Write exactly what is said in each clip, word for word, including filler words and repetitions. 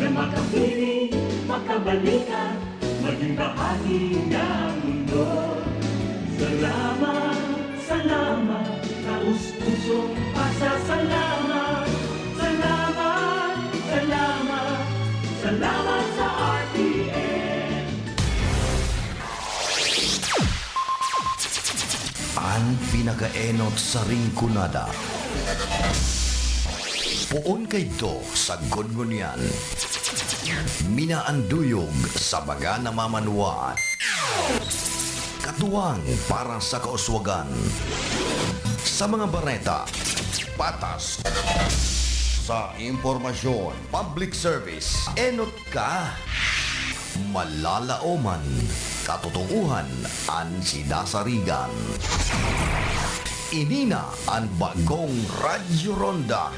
Makabiling, makabalikan, maging bahagi ng mundo. Salamat, salamat, taos-pusong pasasalamat. Salamat, salamat, salamat sa R T N. An pinakaenot sa Rinconada. Poon kaidto sagkod ngunyan. Minaanduyog sa mga namamanwaan. Katuwang para sa kauswagan. Sa mga bareta, patas. Sa impormasyon, public service, enot ka. Malalaoman, katotohahan, an sinasarigan. Ini na an bagong Radyo Ronda.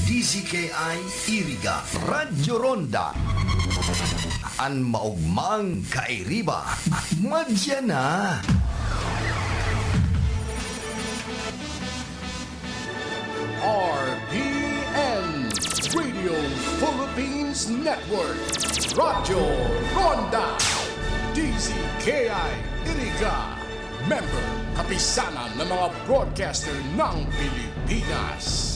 D Z K I Iriga, Radyo Ronda. An maogmang kairiba, madya na. R P N, Radio Philippines Network, Radyo Ronda, D Z K I Iriga, member, Kapisanan ng mga Broadcaster ng Pilipinas.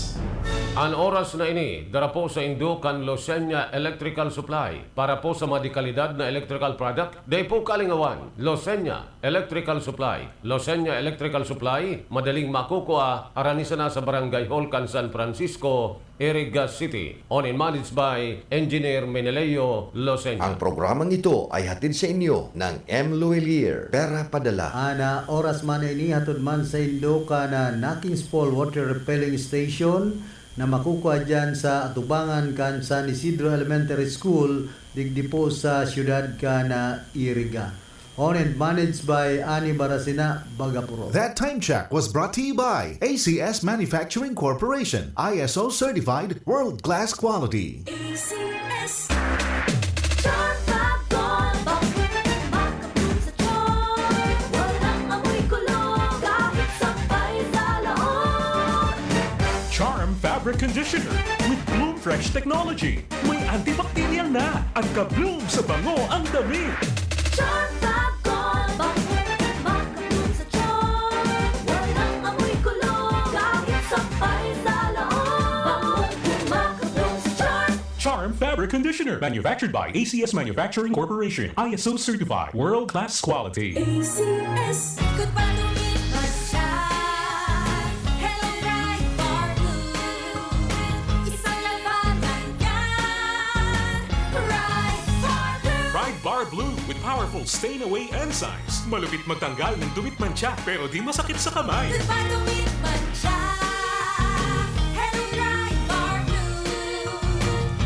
An oras na ini, dara po saindo kan Losenya Electrical Supply. Para po sa mga dekalidad na electrical product, dai po kalingawan, Losenya Electrical Supply. Losenya Electrical Supply, madaling makukua, arani sana sa Barangay Hall kan San Francisco, Iriga City. Owned and managed by Engineer Meneleo Losenya. Ang programang ito ay hatid sa inyo ng M Luwilier, Pera Padala. An oras man na ini, hatod man saindo kan Nakings Fall Water Refilling Station na makukua diyan sa atubangan kan San Isidro Elementary School, digdi po sa siyudad kan Iriga. Owned and managed by Ani Barasina Bagapuro. That time check was brought to you by A C S Manufacturing Corporation, I S O certified, world-class quality. A C S. Charm Fab Gold, bakit makabloom sa charm? Walang amoy kulog, kahit sampay sa loob. Charm Fabric Conditioner with Bloom Fresh Technology. May antibacterial na at ka-bloom sa bango ang damit. Charm Fab Gold, bakit makabloom sa charm? Walang amoy kulog, kahit sampay sa loob. Bangong makabloom sa charm. Charm Fabric Conditioner, manufactured by A C S Manufacturing Corporation, I S O certified, world-class quality. A C S. Good pa, tumit pa siya. Hello, Pride Bar Blue. Isang laban lang yan. Pride Bar Blue. Pride Bar Blue with powerful stain away enzymes. Malupit magtanggal ng dumi at mantsa, pero di masakit sa kamay. Good pa, tumit pa siya. Hello, Pride Bar Blue.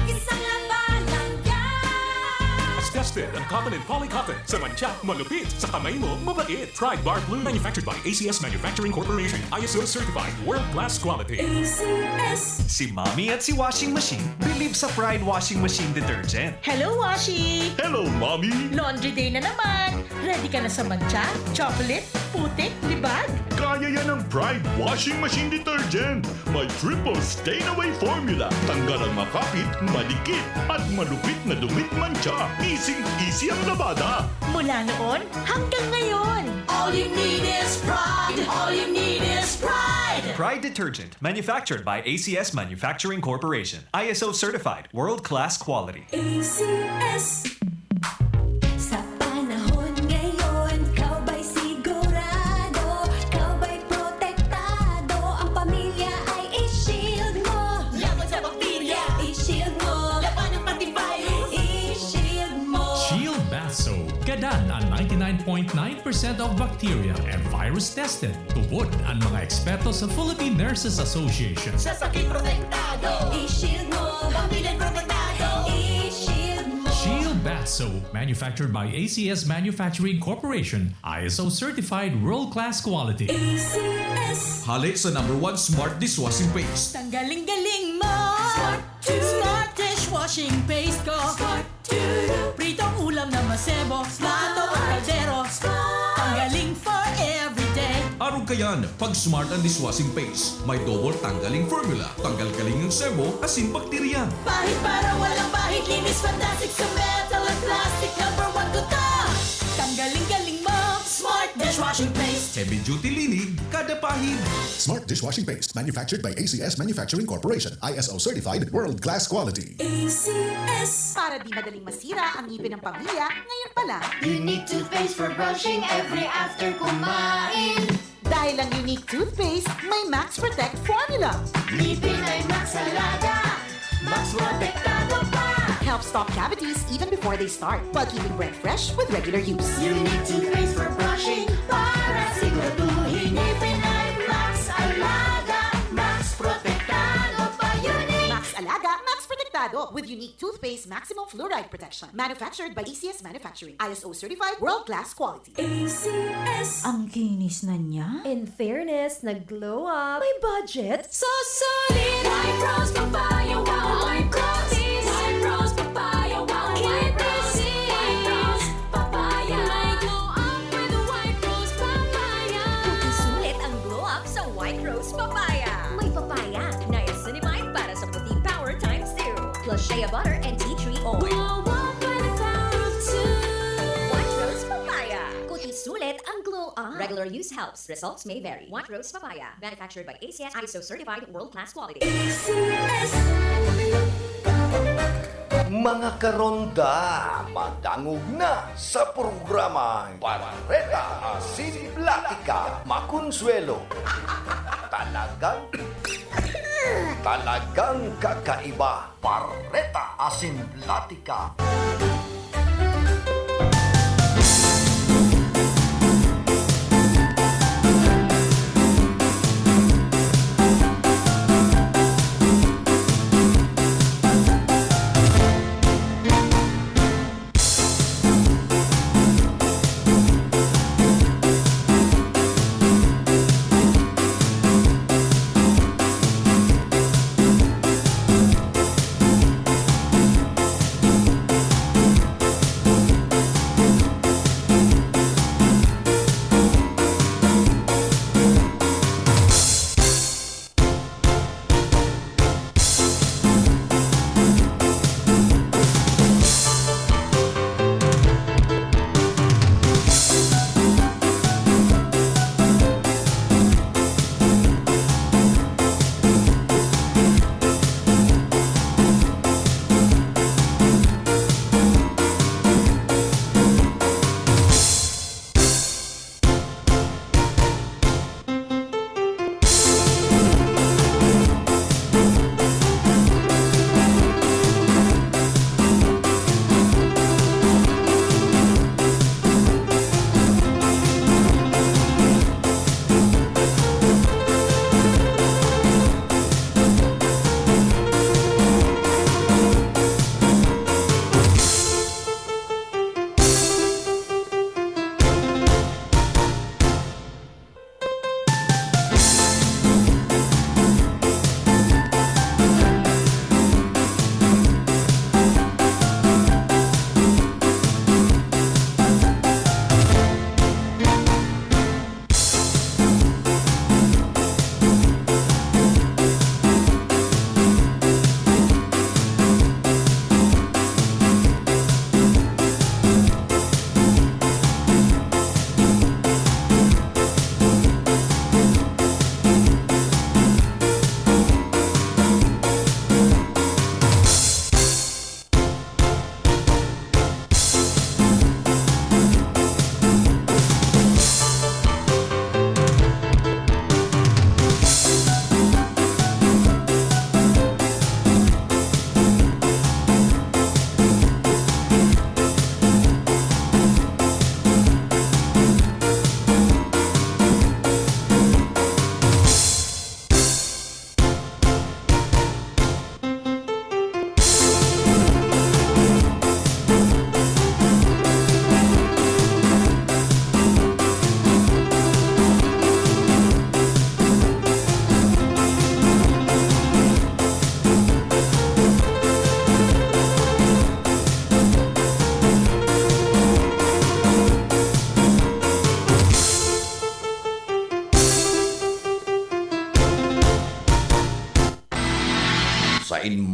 Isang laban lang yan. Tested ang cotton and polycotton sa mantsa, malupit, sa kamay mo, mabait. Pride Bar Blue, manufactured by A C S Manufacturing Corporation, I S O certified, world-class quality. A C S. Si Mommy at si Washing Machine believe sa Pride Washing Machine Detergent. Hello, Washi! Hello, Mommy! Laundry day na naman! Ready ka na sa mantsa, chocolate, putik, libag? Kaya yan ng Pride Washing Machine Detergent. May triple stain away formula. Tanggal ang makapit, madikit, at malupit na dumi at mantsa. Easy-easy ang labada. Mula noon hanggang ngayon. All you need is Pride. All you need is Pride. Pride Detergent, manufactured by A C S Manufacturing Corporation. I S O certified, world-class quality. A C S. Sa panahon ngayon, ikaw ba'y sigurado? Ikaw ba'y protektado? Ang pamilya ay i-shield mo. Laban sa bakterya, i-shield mo. Laban ng pati virus, i-shield mo. Shield Bath Soap. Gadan an ninety-nine point nine percent of bacteria and virus tested. Tubod an mga eksperto sa Philippine Nurses Association. Sa sakit protektado, i-shield mo. Pamilya protektado, i-shield mo. Shield Bath Soap, manufactured by A C S Manufacturing Corporation, I S O certified, world-class quality. A C S. Hale sa number one smart dishwashing paste. Tanggaling-galing mo! Smart to. Smart dishwashing paste ko. Smart to. Pritong ulam na masebo. Smart. Plato o kaldero. Smart. Tanggaling for everyday. Arog kayan, pag Smart ang dishwashing paste. May double tanggaling formula. Tanggal kaling ang sebo, asin bakterya. Pahid para walang bahid, linis fantastic sa metal at plastic. Number one ko to. Tanggaling galing mo, Smart dishwashing paste. Heavy duty linig, kada pahid. Smart dishwashing paste, manufactured by A C S Manufacturing Corporation, I S O certified, world class quality. A C S. Para di madaling masira ang ngipin ng pamilya, ngayon pa lang. Unique toothpaste for brushing every after kumain. Dahil ang Unique Toothpaste, may Max Protect Formula. Ngipin ay Max Alaga, Max Protektado pa. Helps stop cavities even before they start, while keeping breath fresh with regular use. Unique toothpaste for brushing para siguraduhin ngipin ay Max Alaga, Max Protektado pa. Unique. Max Alaga, Max Protektado with Unique Toothpaste Maximum Fluoride Protection. Manufactured by A C S Manufacturing. I S O certified, world-class quality. A C S. Ang kinis na niya. In fairness, nag-glow up. May budget. So solid! White Rose Papaya, wow! White Rose! White Rose Papaya, wow! White Rose! White Rose Papaya! May glow up with White Rose Papaya! Sulit ang glow up sa White Rose Papaya. May papaya, niacinamide para sa puting power times two. Plus shea butter and tea tree oil. Glow up by the power of two. White Rose Papaya. Kuti sulit ang glow up. Regular use helps. Results may vary. White Rose Papaya. Manufactured by A C S, I S O certified, world class quality. A C S. Mga karonda, madangog na sa programang Bareta Asin Platika, Makonsuelo. Talagang, talagang kakaiba. Bareta Asin Platika.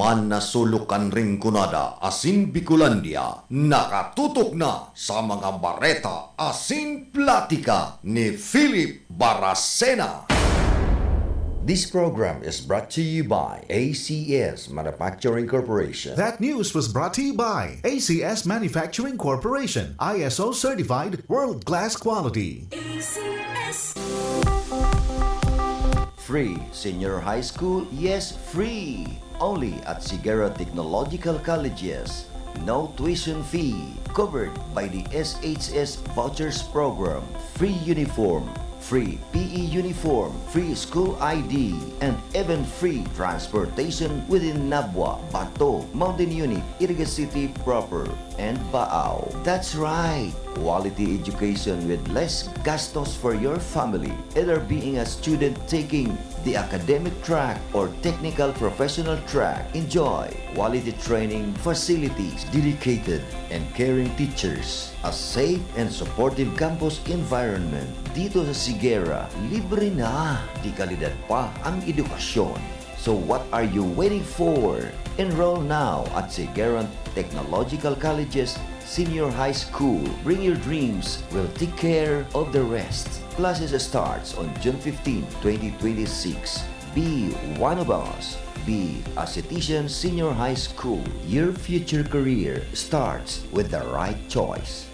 An nasulok kan Rinconada asin Bicolandia nakatutok na sa mga bareta asin platika ni Philip Baracena. This program is brought to you by A C S Manufacturing Corporation. That news was brought to you by A C S Manufacturing Corporation, I S O certified, world-class quality. A C S. Free senior high school? Yes, free! Only at Sigera Technological Colleges. No tuition fee. Covered by the S H S Vouchers Program. Free uniform. Free P E uniform. Free school I D. And even free transportation within Nabua, Bato, Mountain Unit, Iriga City Proper, and Baao. That's right! Quality education with less gastos for your family. Either being a student taking the academic track or technical professional track, enjoy quality training facilities, dedicated and caring teachers, a safe and supportive campus environment. Dito sa Sigera, libre na, de kalidad pa ang edukasyon. So what are you waiting for? Enroll now at Sigeran Technological College's Senior High School. Bring your dreams, we'll take care of the rest. Classes starts on June fifteen, twenty twenty-six. Be one of us. Be a Citizen Senior High School. Your future career starts with the right choice.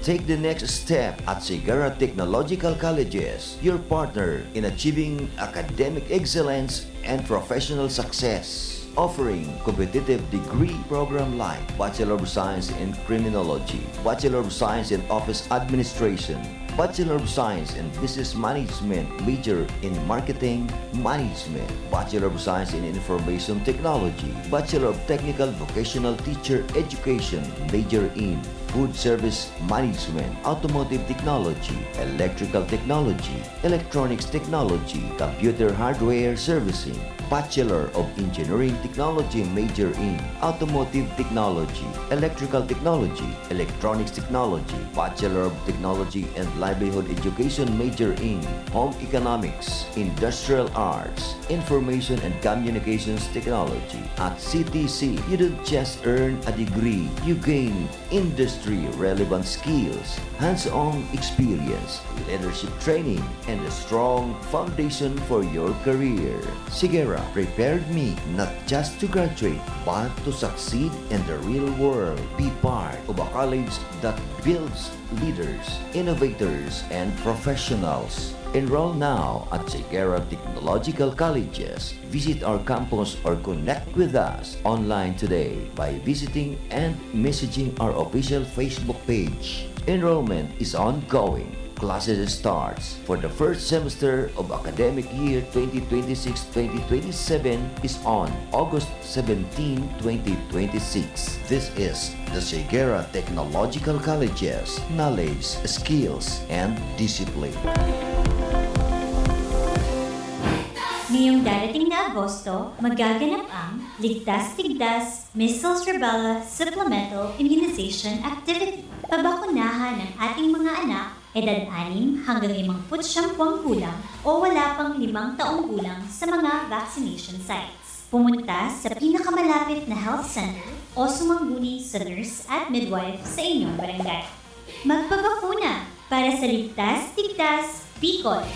Take the next step at Sigara Technological Colleges, your partner in achieving academic excellence and professional success. Offering competitive degree program like Bachelor of Science in Criminology, Bachelor of Science in Office Administration, Bachelor of Science in Business Management, major in Marketing Management, Bachelor of Science in Information Technology, Bachelor of Technical Vocational Teacher Education, major in Food Service Management, Automotive Technology, Electrical Technology, Electronics Technology, Computer Hardware Servicing, Bachelor of Engineering Technology, major in Automotive Technology, Electrical Technology, Electronics Technology, Bachelor of Technology and Livelihood Education, major in Home Economics, Industrial Arts, Information and Communications Technology. At C T C, you don't just earn a degree, you gain industry-relevant skills, hands-on experience, leadership training, and a strong foundation for your career. Sigera prepared me not just to graduate, but to succeed in the real world. Be part of a college that builds leaders, innovators, and professionals. Enroll now at Sigera Technological Colleges. Visit our campus or connect with us online today by visiting and messaging our official Facebook page. Enrollment is ongoing. Classes starts for the first semester of academic year twenty twenty-six twenty twenty-seven is on August seventeen, twenty twenty-six. This is the Sigera Technological Colleges, knowledge, skills, and discipline. Ngayong darating na Agosto, magaganap ang Ligtas Tigdas Measles Rubella Supplemental Immunization Activity. Pabakunahan ang ating mga anak, edad anim hanggang limangput siyam buwang gulang o wala pang limang taong gulang sa mga vaccination sites. Pumunta sa pinakamalapit na health center o sumangguni sa nurse at midwife sa inyong barangay. Magpabakuna para sa ligtas, tigtas, Bicol!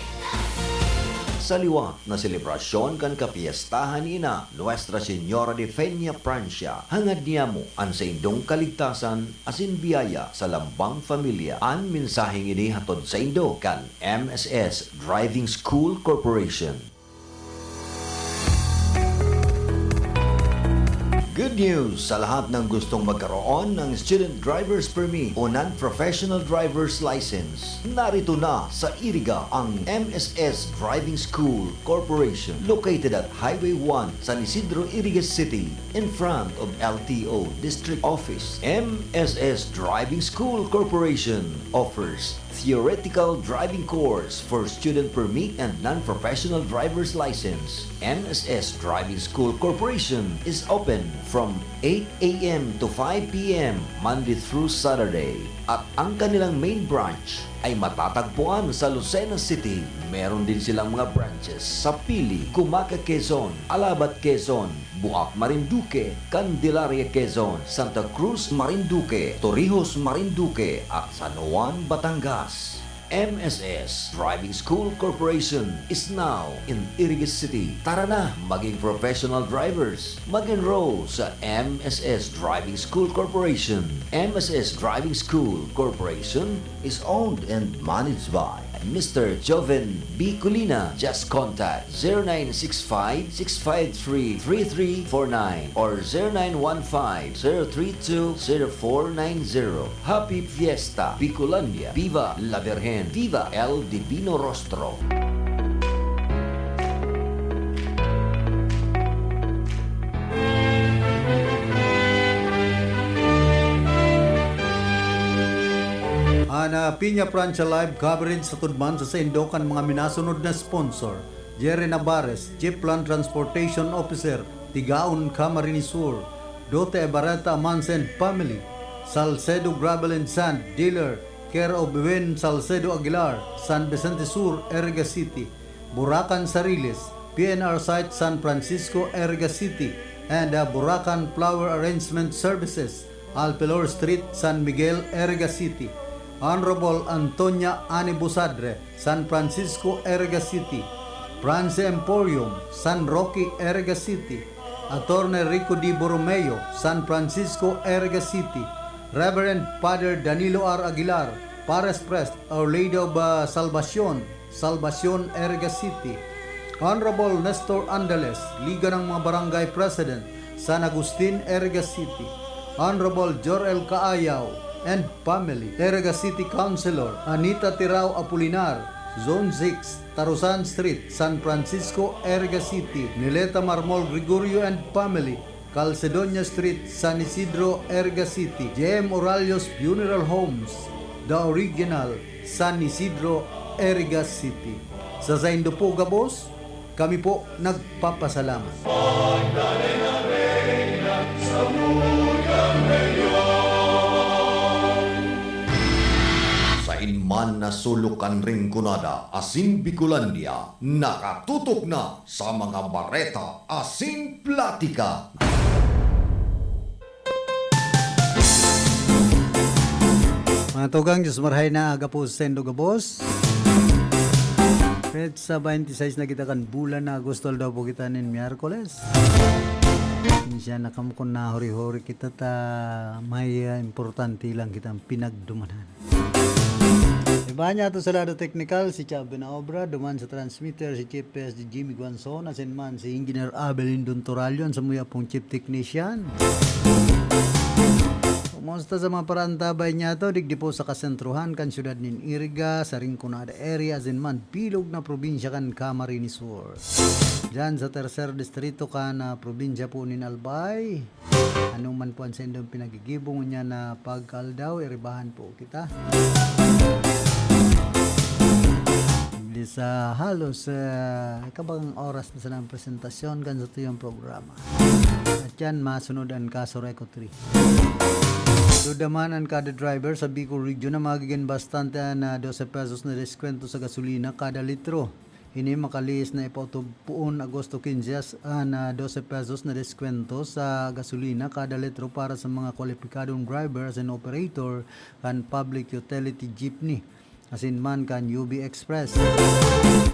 Sa liwat na selebrasyon kan kapiyestahan ni Ina, Nuestra Señora de Peña Francia, hangad niyamo an saindong kaligtasan asin biyaya sa lambang pamilya. An mensaheng ini hatod saindo kan M S S Driving School Corporation. Good news sa lahat ng gustong magkaroon ng Student Driver's Permit o Non-Professional Driver's License. Narito na sa Iriga ang M S S Driving School Corporation, located at Highway one, San Isidro, Iriga City, in front of L T O District Office. M S S Driving School Corporation offers theoretical driving course for student permit and non-professional driver's license. M S S Driving School Corporation is open from eight a m to five p m, Monday through Saturday. At ang kanilang main branch ay matatagpuan sa Lucena City. Meron din silang mga branches sa Pili, Cumaca, Quezon, Alabat, Quezon, Buac, Marinduque, Candelaria, Quezon, Santa Cruz, Marinduque, Torrijos, Marinduque, at San Juan, Batangas. M S S Driving School Corporation is now in Iriga City. Tara na, maging professional drivers. Mag-enroll sa M S S Driving School Corporation. M S S Driving School Corporation is owned and managed by Mister Joven B Colina. Just contact zero nine six five, six five three, three three four nine or zero nine one five, zero three two, zero four nine zero. Happy Fiesta, Bicolandia! Viva la Virgen! Viva El Divino Rostro! An, ah, Piña Francia Live Coverage sa tudman sa saindo kan mga minasunod na sponsor: Jerry Navarez, Chief Land Transportation Officer, Tigaon, Camarines Sur; Dote Ebareta Amansen Family, Salcedo Gravel and Sand Dealer, care of Win Salcedo Aguilar, San Vicente Sur, Iriga City; Buracan Sariles, P N R Site San Francisco, Iriga City, and, uh, Buracan Flower Arrangement Services, Alpelor Street, San Miguel, Iriga City; Honorable Antonia Ani Busadre, San Francisco, Iriga City; France Emporium, San Roque, Iriga City; Attorney Rico D. Borromeo, San Francisco, Iriga City; Reverend Father Danilo R. Aguilar, Pares Pres, Our Lady of, uh, Salvacion, Salvacion, Iriga City; Honorable Nestor Andales, Liga ng mga Barangay President, San Agustin, Iriga City; Honorable Jor-el Caayaw and family, Iriga City Councilor; Anita Tirao Apolinar, Zone six, Tarusan Street, San Francisco, Iriga City; Nileta Marmol Gregorio and family, Calcedonia Street, San Isidro, Iriga City; J M Oralios Funeral Homes, The Original, San Isidro, Iriga City. Sa saindo po gabos, kami po nagpapasalamat. Sain man na sulok kan Rinconada asin Bicolandia, nakatutok na sa mga bareta asin platika. Mga tugang, Diyos marhay na aga po sa saindo gabos. Petsa twenty-six na kita kan bulan na Agosto, aldaw po kita nin Miyerkules. Siya na kamo kun nahuri-huri kita ta may, ah, importante lang kitang pinagdumanan. Iba niya to sa lado teknikal, si Chab Binaobra, duman sa transmitter, si Chief P S D Jimmy Guanzon, asin man si Engineer Abel Indon Toralion, sa muya pong Chief Technician. Kumusta sa mga parantabay niya to, digdi po sa kasentrohan kan siyudad nin Iriga, sa Rinconada area, asin man bilog na probinsya kan Camarines Sur. Diyan sa tercer distrito kan, ah, probinsya po nin Albay, ano man po an saindong pinaggigibo ngunyan na pagkaaldaw, iribahan po kita. Di sa halos, ah, ikabang oras na sana ang presentasyon kan satuyang programa. At yan, masunod ang Kaso Reco three. Duda man an kada driver sa Bicol Region na magigin bastante an, ah, dose pesos na deskwento sa gasolina kada litro. Ini makalihis na ipautub poon Agosto quince as-, an, ah, dose pesos na deskwento sa gasolina kada litro para sa mga kwalipikadong drivers and operator kan public utility jeepney, asin man kan U B Express.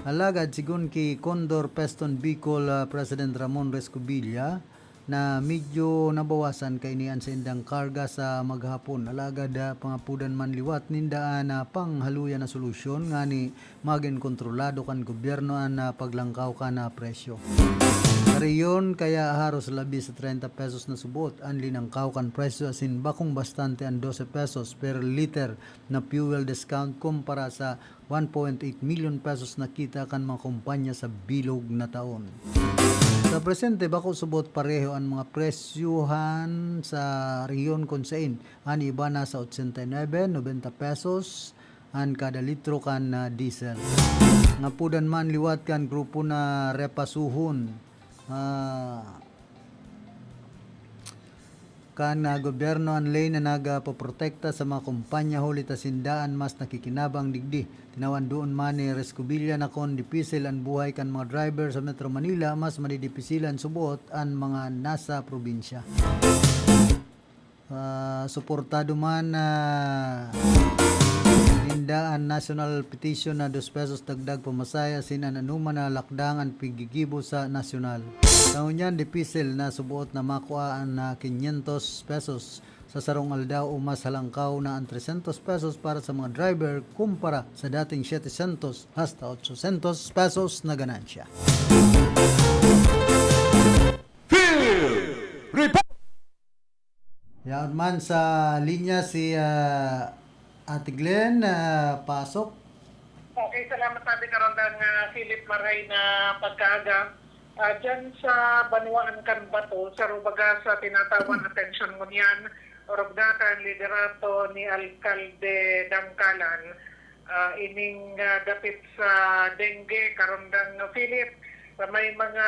Alagad, sigon ki Condor Peston Bicol, ah, President Ramon Rescobilla, na medyo nabawasan kaini an saindang karga sa maghapon. Alagad, ah, pangapodan man liwat ninda an, ah, panghaluyan na solusyon ngani magin kontrolado kan gobyerno an, ah, paglangkaw kan, ah, presyo. Karayon, kaya haros labi sa treinta pesos na subot an linangkaw kan presyo asin bakong bastante an dose pesos per liter na fuel discount kumpara sa one point eight milyon pesos na kita kan mga kompanya sa bilog na taon. Sa presente, bako subot pareho an mga presyohan sa rehiyon kun sain an iba nasa ochenta y nuebe, nobenta pesos an kada litro kan, ah, diesel. Ngapodan man liwat kan grupo na Repasuhon, ah, Kan, ah, gobyerno an ley na nagapoprotekta sa mga kompanya huli ta sinda an mas nakikinabang digdi. Tinawan doon man ni Rescobilla na kun dipisil an buhay kan mga driver sa Metro Manila, mas madidipisilan suboot an mga nasa probinsya. Ah, suportado man, ah, ninda an national petition na dos pesos dagdag pamasahe asin an anoman na lakdang an piggigibo sa nasyonal. Sa ngunyan, dipisil na suboot na makua an, ah, quinientos pesos sa sarong aldaw o mas halangkaw na an trescientos pesos para sa mga driver kumpara sa dating setecientos hasta ochocientos pesos na ganansya. Field Report! Yaon man sa linya si, ah, Ate Glenn, ah, pasok. Okay, salamat, Ate Karandang, ah, Philip, maray na pagkaaga. Ah, dyan sa Banwaan kan Bato, sa rubaga sa tinatawan atensyon ngunyan, orog na kan liderato ni Alkalde Dangkalan, ah, ining, ah, dapit sa dengue, Karandang Philip, sa may mga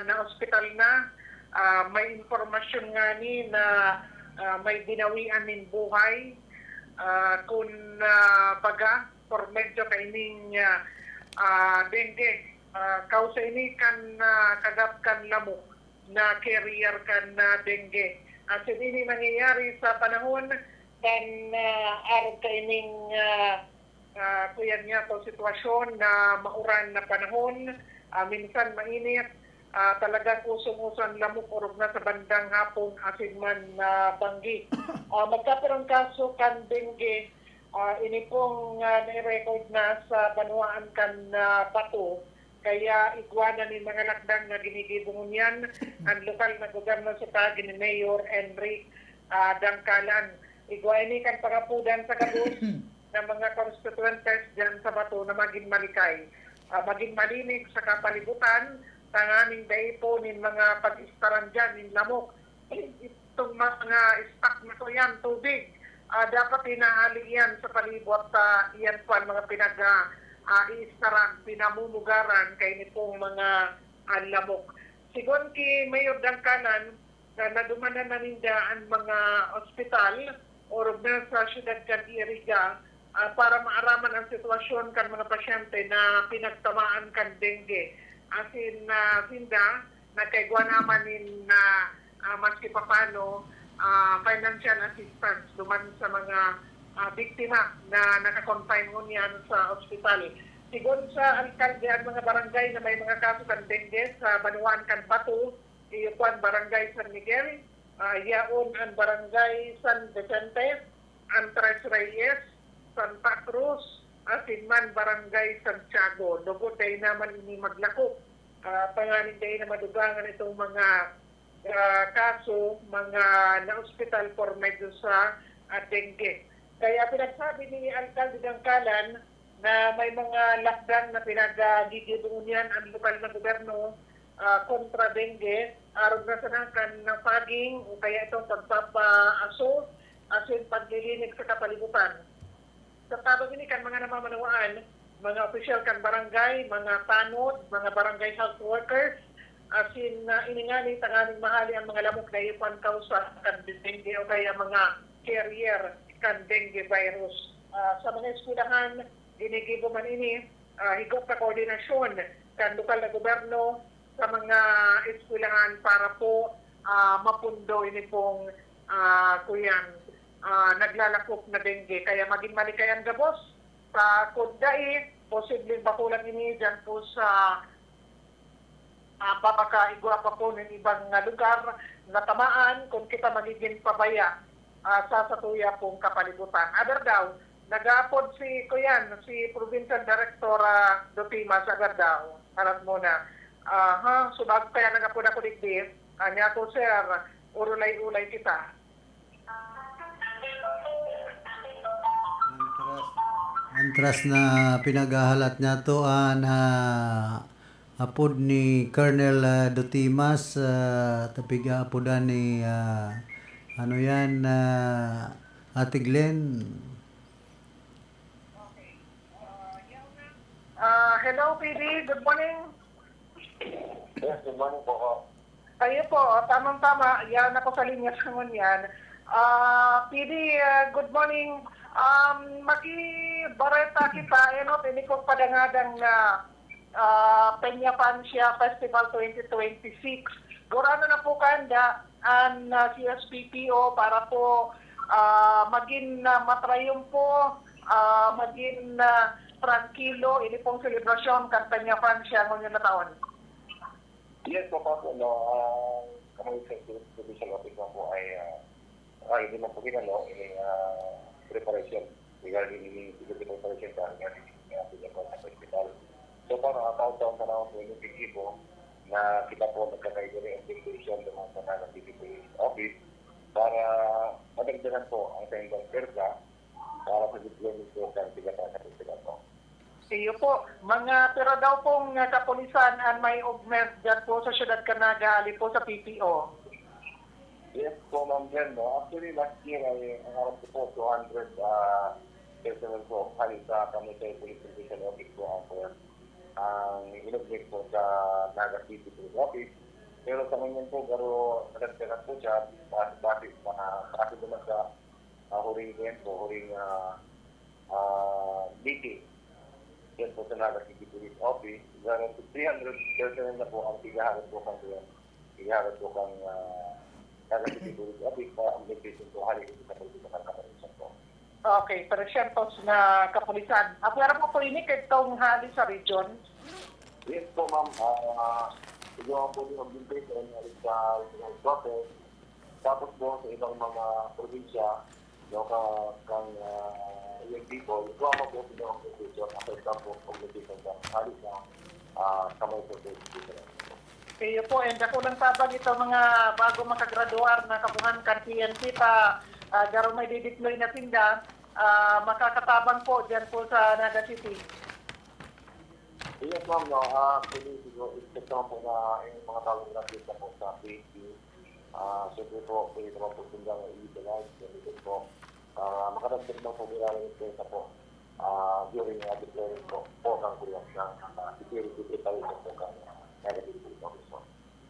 naospital na, ah, may impormasyon ngani na, ah, may binawian nin buhay, ah, kun, ah, baga, por medyo kaining, ah, ah, dengue. Ah, kausa ini kan, ah, kagat kan lamok na carrier kan, ah, dengue. Asin ini nangyayari sa panahon kan, ah, arog kaining, ah, ah, kuyan niya to sitwasyon na mauran na panahon, ah, minsan mainit, ah, talagang usong-uso an lamok orog na sa bandang hapon asin man na banggi. Ah, magkapirang kaso kan dengue, ah, ini pong, ah, nai-record na sa banwaan kan, ah, Bato. Kaya igwa na nin mga lakdang na ginigibo ngunyan an lokal na gobyerno sa paagi ni Mayor Enric, ah, Dangkalan. Igwa ini kan pangapodan sa gabos na mga konstituyentes diyan sa Bato na magin malikay, ah, magin malinig sa kapalibutan, tanganing dai po nin mga pag-istaran diyan nin lamok. Itong mga stock na to yan, tubig, ah, dapat hinahali yan sa palibot, ah, yan po ang mga pinag, ah, ah, iistaran, pinamumugaran kay nitong mga, ah, lamok. Sigon ki Mayor Dangkalan, na nadumanan na ninda an mga ospital orog na sa siyudad kan Iriga, ah, para maaraman an sitwasyon kan mga pasyente na pinagtamaan kan dengue. Asin, ah, sinda, nagkaigwa naman nin, ah, ah, maski papano, ah, financial assistance duman sa mga, ah, biktima na naka-confine ngunyan sa ospital. Sigon sa alkalde, an mga barangay na may mga kaso kan dengue sa banwaan kan Bato, iyo po an Barangay San Miguel, ah, yaon an Barangay San Vicente, an Tres Reyes, Santa Cruz, asin man Barangay Santiago. Lugod dai naman ini maglakop, ah, tanganing dai na madugangan itong mga, ah, kaso, mga naospital por medyo sa, ah, dengue. Kaya pinagsabi ni Alkalde Dangkalan na may mga lakdang na pinaggigibo ngunyan ang lokal na gobyerno, ah, kontra dengue, arog na sana kan napaging o kaya itong pagpapaaso asin paglilinig sa kapalibutan. Sa tabang ini kan mga namamanawaan, mga opisyal kan barangay, mga tanod, mga barangay health workers, asin, ah, ini ngani tanganing mahali ang mga lamok na iyo pang kausa kan dengue o kaya mga carrier kan dengue virus. Ah, sa mga eskwelahan, ginigibo man ini, ah, higop na koordinasyon kan lokal na gobyerno sa mga eskwelahan para po, ah, mapundo ini pong, ah, kuyan, ah, naglalakop na dengue. Kaya magin malikay an gabos. Sa kun dai, posibleng bakulan ini dyan po sa, ah, baka igwa pa po nin ibang, ah, lugar na tamaan kun kita magigin pabaya, ah, sa satuya pong kapalibutan. Aber daw, nag-aapod si, kuyan, si Provincial Director, ah, Dotimas, aber daw, halat muna. Aha, so bago kaya nag-apod ako digdi, anya ko, sir, urulay-ulay kita. Mantras, mantras na pinaghahalat niya to, ah, na apod ni Colonel, ah, Dotimas, ah, tapig aapodan ni, ah, ano yan, ah, Ate Glenn. Ah, hello, P D. Good morning. Yes, good morning po. Kayo po, tamang-tama, yan ako sa linya sa ngunyan. Ah, P D, ah, good morning. Um, makibareta kita, ano, ini pong padangadang na ah, Peña Francia Festival twenty twenty-six. Gurano na po kanda an ah, C S P P O para po ah, magin ah, matrayumpo, ah, magin ah, trangkilo ini pong selebrasyon kan Peña Francia ngunyan na taon. Yes po, Papo, no. Ang kami sa Provincial Office lang po ay ah, ah, hindi man po ginano, ini ah, preparation. Regarding ini, ini preparation sa regarding ini ah, Pinagpon sa Festival. So, para ang taon-taon na naman po yung objetibo na kita po nagkakaiguri ang preparation ng mga Sanaga City Police Office para madagdagan po ang sa inyong persa para sa deployment po sa Pinagpon sa Festival po. Iyo po, mga pira daw pong ah, kapulisan an may augment dyan po sa Siyudad kan Naga, hali po sa P P O. Yes po, Ma'am Jen, no? Actually, last year ay ang alam ko po, two hundred ah, personnel po. Hali sa kami sa Police Provincial Office po ang po ang inugmit po sa Naga City Police Office. Pero sa ngayon po, garo nadagdagan po siya, base, base, base naman sa ah, huring yan po, huring ah, ah, meeting. Yan po sa Naga City Police Office. Garo three hundred personnel na po ang tigahagad po kang Tigahagad po kang ah, Naga City Police Office para ang location po hali sa Police Department po. Okay, tresyentos na kapulisan. Apwera po po ini kadtong hali sa region? Yes po, ma'am. Ah, ito ang po yung augmentation sa headquarters. Tapos po sa ibang mga probinsya, no, ka, kang uh, young people, ito ang po yung augmentation. Aside lang po augmentation sa hali sa ah, kamay po sa education. Iyo po, and ako lang tabang ito mga bago makagraduar na kabuhan kan P N P pa, ah, garo may dideploy na sinda, ah, makakatabang po dyan po sa Naga City. Yes, ma'am, no. Ah, actually, siguro, expect naman po na yung mga bagong graduate na po sa P N P, ah, siyempre po, pwede naman po sila na i-utilize, ganito po. Ah, makadagdag lang po nila ng experience po ah, during uh, deployment po, po ng kuya ng uh, security preparation po ng uh, negative po.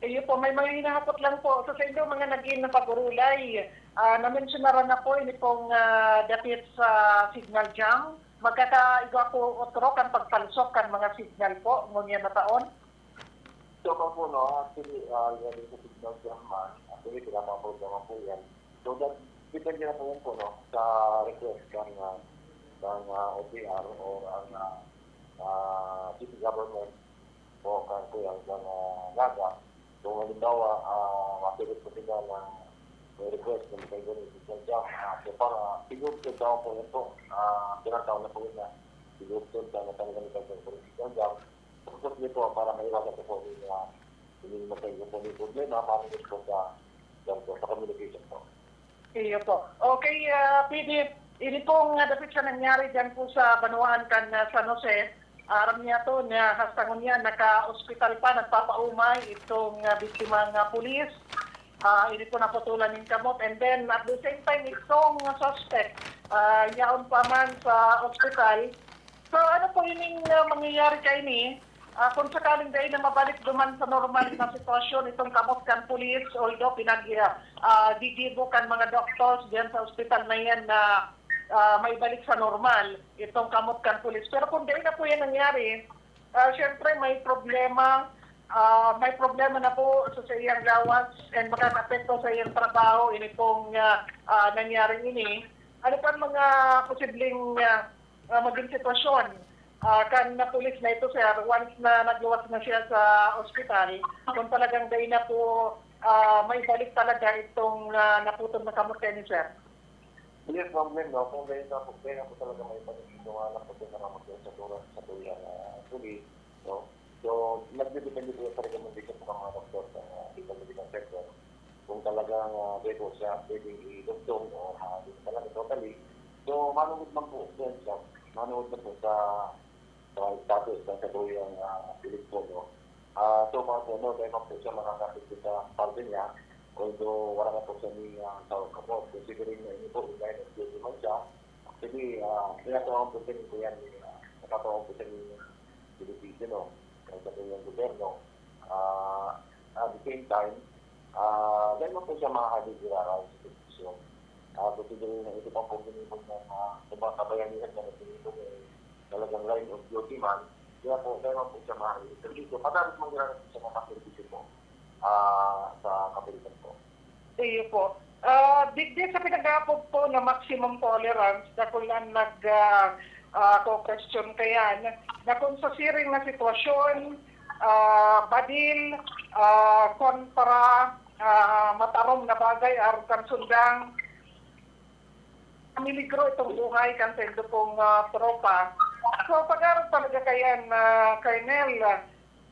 Iyo po, may mga hinahapot lang po. So, sa inyong mga naging napag-urulay, ah, namensyonara na po ini pong ah, dapit sa signal jam. Magkakaigwa po otro kan pagpalsok kan mga signal po, ngunyan na taon? So, pa po, no, actually, uh, regarding sa signal jam man, actually, pinapapagod naman po yan. So, that, depende na po yan po, no, sa request ng, uh, ng uh, O T R o ang uh, uh, city government o kan kuya ng uh, Naga. So, halimbawa, uh, mapilit po sila na may request na magkaigwa ng signal jam. Uh, so, para, siguro sa taon po yan po, uh, pinataon na po yun na siguro po sa natanggal ng signal jam. Purpose nito para maiwasan po po yung, uh, yung magkaigwa po yung problema, manunod po sa, sa, sa communication po. Iyo po. Okay, uh, P D, ini pong uh, dapit sa nangyari dyan po sa Banwaan kan uh, San Jose, aram niya to na hasta ngunyan naka-ospital pa, nagpapaumay itong uh, biktima nga pulis. Uh, ini po naputulan ng kamot. And then, at the same time, itong uh, suspect, uh, yaon pa man sa ospital. So, ano po ining uh, mangyayari kaini? Ah, kung sakaling dai na mabalik duman sa normal na sitwasyon itong kamot kan pulis, although pinag ah, ah, gigibo kan mga doctors diyan sa ospital na yan na ah, maibalik sa normal itong kamot kan pulis. Pero kung dai na po yan nangyari, ah, syempre may problema, ah, may problema na po sa, sa iyang lawas and makakaapekto sa iyang trabaho ini pong ah, ah, nangyaring ini. Ano pa ang mga posibleng ah, ah, maging sitwasyon ah, kan na pulis na ito, sir, once na nagluwas na siya sa ospital, kung talagang dai na po ah, maibalik talaga itong ah, naputol na kamot ni sir? Yes, ma'am Glenn, no? Kung ganyan na po, ganyan po talaga may pag-ibig ng mga anak ko sa mga magkasaturan sa kuya na tuloy, no? So, nagdedepende po sa recommendation po ng mga doktor sa uh, legal medical center. Kung talagang uh, pwede po siya pwedeng i-lockdown o uh, talaga totally. So, manungod man po yan siya. Manungod man po sa sa status ng kabuhiyang uh, pilit po, no? Uh, so, mga po, no, dahil man po siya makakapit sa parte niya, although wala na po siya ni uh, sa kapot, considering na ini po, dahil nag-duty man siya, actually, uh, pinatawagan po siya ni Kuya ni, uh, nakatawagan po siya ni Pilipino, no? Kaya sa kanyang gobyerno. Uh, at the same time, Ah, dahil mo po siya makakadidiraran sa posisyon. Ah, gusto din na ito pa po ginibog ng, ah, ng mga kabayanihan na ginibog, eh, talagang line of duty man. Kaya po, dahil mo po siya makakadidiraran sa dito, padalos mangyari po siya makaservisyo po, ah, sa kapulisan po. Iyo po. Ah, digdi sa pinag-aapod po na maximum tolerance, dakul an nag, ah, ah, ko-question kayan, na kung sa siring na sitwasyon, ah, badil, ah, kontra, ah, matarom na bagay, arog kan sundang, miligro itong buhay kan saindo pong, ah, tropa. So, pag-arog talaga kayan, ah, Colonel,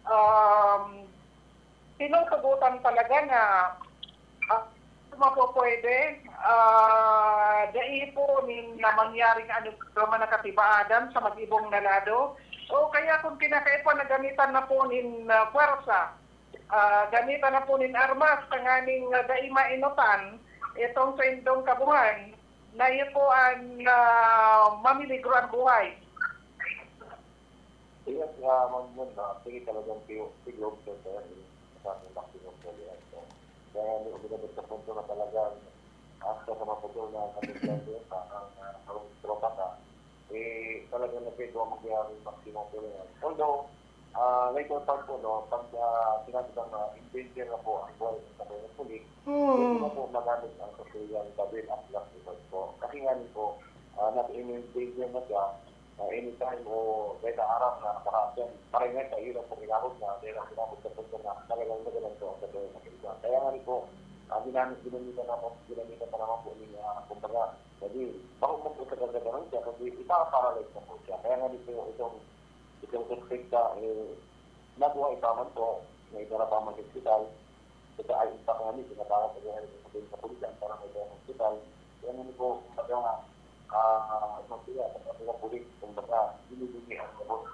um, tinutugutan talaga na, ah, mapupwede, ah, dai po nin na mangyaring ano man na katibaadan sa mag-ibong na lado. O kaya kung kinakaipuhan na gamitan na po nin, ah, pwersa, ah, gamitan na po nin armas tanganing, ah, dai mainotan itong saindong kabuhan, na iyo po an, ah, mamiligro an buhay. Yes, ah, Ma'am Gwen, ah, actually talagang pi-, pi-globe to, sir, eh, sa ating maximum tolerance, no? Kaya may umabot sa punto na talagang hasta sa maputol na katotohanan, ang, ah, karong tropa ka, eh, talagang nagkagawa mangyari maximum tolerance. Although, ah, later part po, no, pag, ah, sinabi bang, ah, in danger na po ang buhay ng kabayan ng pulis, pwede na po magamit ang kastuyang baril at plastic po. Kasi nga po, ah, nasa in danger na siya, ah, anytime o dahil sa aram na baka siya, parang nga sa hirap po inabot na, dahil ang inabot sa punto na talagang magalang po ang katuloy na kailangan. Kaya nga rin po, ah, ginamit, ginamitan na po, ginamitan pa naman po ni, ah, kumbaga, kasi bako po po sa gagawin siya, kasi ipaparalyze na po siya. Kaya nga rin po itong, itong suspect ka, eh, nakuha itaman po, na itara pa man sa hospital, kasi ay impact nga rin, pinatawag ko rin sa sa pulis, ang parang may hospital. Kaya nga rin po, kumbaga, ah, ah, sabi nga, sa mga pulis, kumbaga, binibigyan ang gabos.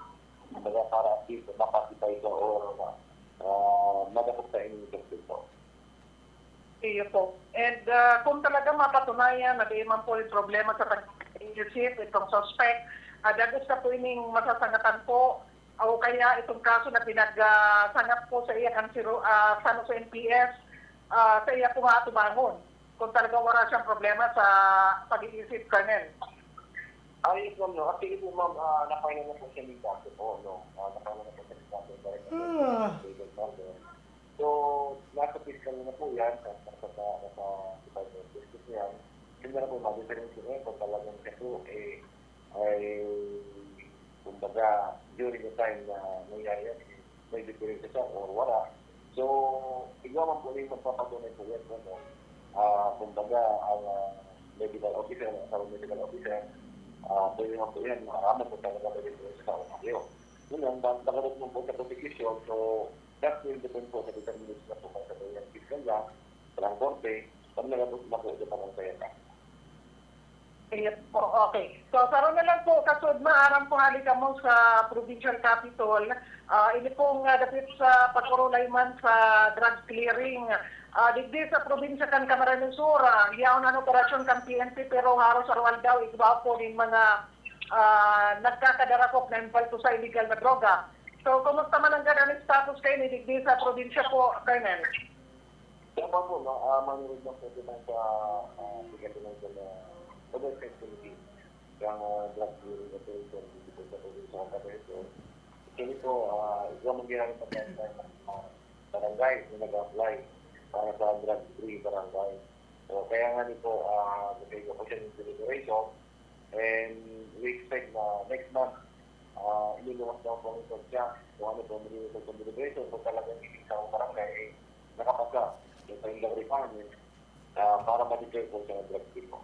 Kumbaga, para at least, mapacify ka or, ah, madakop sa inyong suspect po. Iyo po. And, ah, kung talaga mapatunayan na di man po yung problema sa pag-isip itong suspect, ah, dagos na po ining masasangatan po, o kaya itong kaso na pinag, ah, sangap po sa iya kan Siro-, ah, San Jose M P S, ah, sa iya po nga atubangon. Kung talagang wala siyang problema sa pag-iisip, Colonel. Ah, yes, ma'am, no. Actually po, ma'am, ah, na-file na po siya ng kaso po, no. Ah, na-file na po siya ng kaso, direct na po Ah. David Marlon. So, nasa fiscal na po yan, sa, sa, sa, sa Department of Justice na yan. Yun na lang po, ma-determine po ngayon kung talagang siya po, eh, ay, kumbaga, during the time na nangyari yan, eh, may diferensya siya or wala. So, igwa man po yung magpapatunay po yan, ano, ah, kumbaga, ang, ah, medical officer, ang asawang medical officer, ah, pwede naman po yan, maaraman kung talaga may diferensya siya o kayo. Yun lang, ba-, nakarot mo po sa prosecution, so, that will depend po sa determination na po sa kanyang fiscal niya, sa lang korte, pag nagabot na po ito pa ng saya na. Yes po, okay. So, saro na lang po, kasud maaram po hali kamo sa provincial capitol. Ah, ini pong, ah, dapit sa pag-urulay man sa drug clearing. Ah, digdi sa probinsya kan Camarines Sur, ah, yaon an operasyon kan P N P, pero haros aroaldaw igwa po nin mga, ah, nagkakadarakop na impalto sa illegal na droga. So, kumusta man ang ganang status kayo ni digdi sa probinsya po, Colonel? Kaya pa po, no, ah, manunod lang po ito sa, ah, bigyan ko lang po na oversight committee. Kaya nga drug dealing operation dito po sa probinsya ng Camarines Sur. Actually po, ah, ito ang mangyayari pa tayo sa mga barangay na nag-apply para sa drug-free barangay. So, kaya nga nito, ah, nagkaigwa po siya ng deliberation and we expect na next month, ah, iluluwas daw po ang result siya. Kung ano po ang maging result ng deliberation, kung talagang hindi sa barangay, eh, nakapasa sa kanilang requirements, ah, para ma-declare po siya ng drug-free po.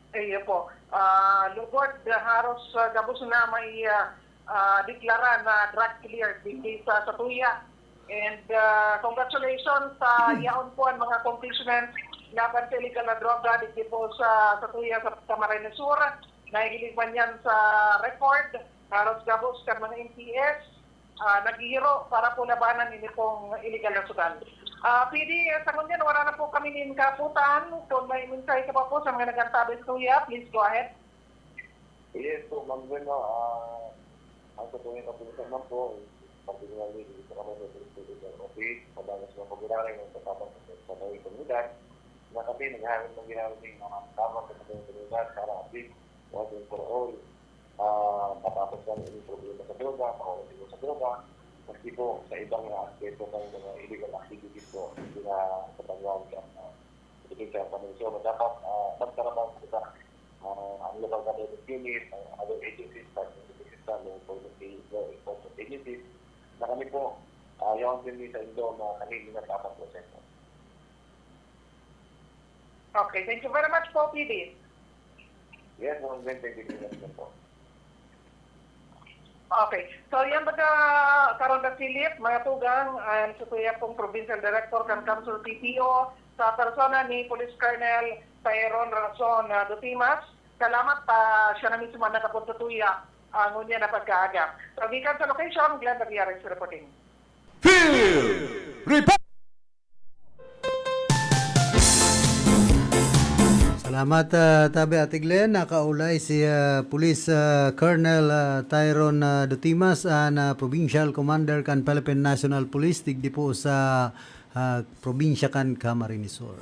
Iyo po. Ah, lugod, ah, haros, ah, gabos na may, ah, ah, deklara na drug clear digdi sa satuya. And, ah, congratulations sa yaon po ang mga accomplishments laban sa illegal na droga digdi po sa satuya sa Camarines Sur. Nahihiling man yan sa record, haros gabos kan mga M P S, ah, naghihiro para po labanan ini pong illegal na sugal. Ah, P D, sa ngunyan, wala na po kami nin kaputan. Kung may mensahe ka pa po sa mga nag-antabay sa tuya, please go ahead. Yes po, Ma'am Gwen, no, ah, ang sa tuya pa po naman po, Particularly, dito kami sa District Office, sa Bagas ng Pagkirari, ng Katabang sa Kawing Komunidad, na kami naghahangad ng ginagawa ng mga tabang sa Kawing Komunidad para at least once and for all, ah, matapos lang yung problema sa droga, mawala sila sa droga, maski po sa ibang mga aspeto ng mga illegal activities po, hindi na katanggal sa, ah, ito sa pamilya. So, dapat, ah, magtrabaho po sa, ah, ang local government unit, ang other agencies, like the system, law enforcement, law enforcement agencies, na kami po, ah, yung din sa Indo na kami yung nagpapag-proseso. Okay, thank you very much po, P D. Yes, Ma'am Glenn, thank you very much po. Okay. So, yan baga, Karonda Philip, mga tugang, ang satuya pong Provincial Director kan Kamsur P P O, sa persona ni Police Colonel Tyron Rason, ah, Dutimas. Salamat pa siya na mismo ang nagkapon sa tuya, ah, ngunyan na pagkaaga. So, gikan sa location, Glenn Daviares reporting. Field Report! Salamat, ah, tabi, Ate Glenn. Nakaulay si, ah, Police, ah, Colonel, ah, Tyron, ah, Dutimas, an, ah, Provincial Commander kan Philippine National Police, digdi po sa, ah, probinsya kan Camarines Sur.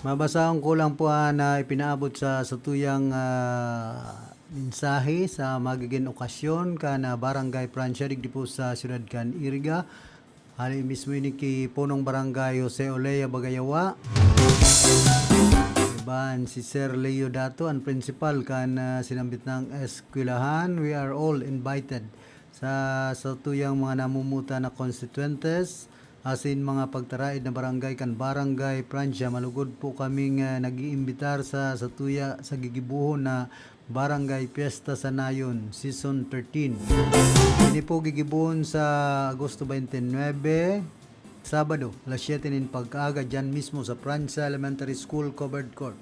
Mabasahon ko lang po, ah, na ipinaabot sa satuyang, ah, mensahe sa magiging okasyon kan, ah, Barangay Prancia digdi po sa siyudad kan Iriga. Hali mismo ini ki Punong Barangay Jose Olea Bagayawa. Iban si Sir Leo Dato, ang principal kan, ah, sinambit nang eskwelahan. We are all invited sa satuyang mga namumuta na konstituyentes asin mga pagtaraid na barangay kan Barangay Prancia. Malugod po kaming, ah, nag-iimbitar sa satuya sa gigibuhon na Barangay Fiesta Sanayon, Season thirteen. Ini po gigibuhon sa Agosto twenty-nine, Sabado, alas siyete nin pagkaaga, dyan mismo sa Prancia Elementary School Covered Court.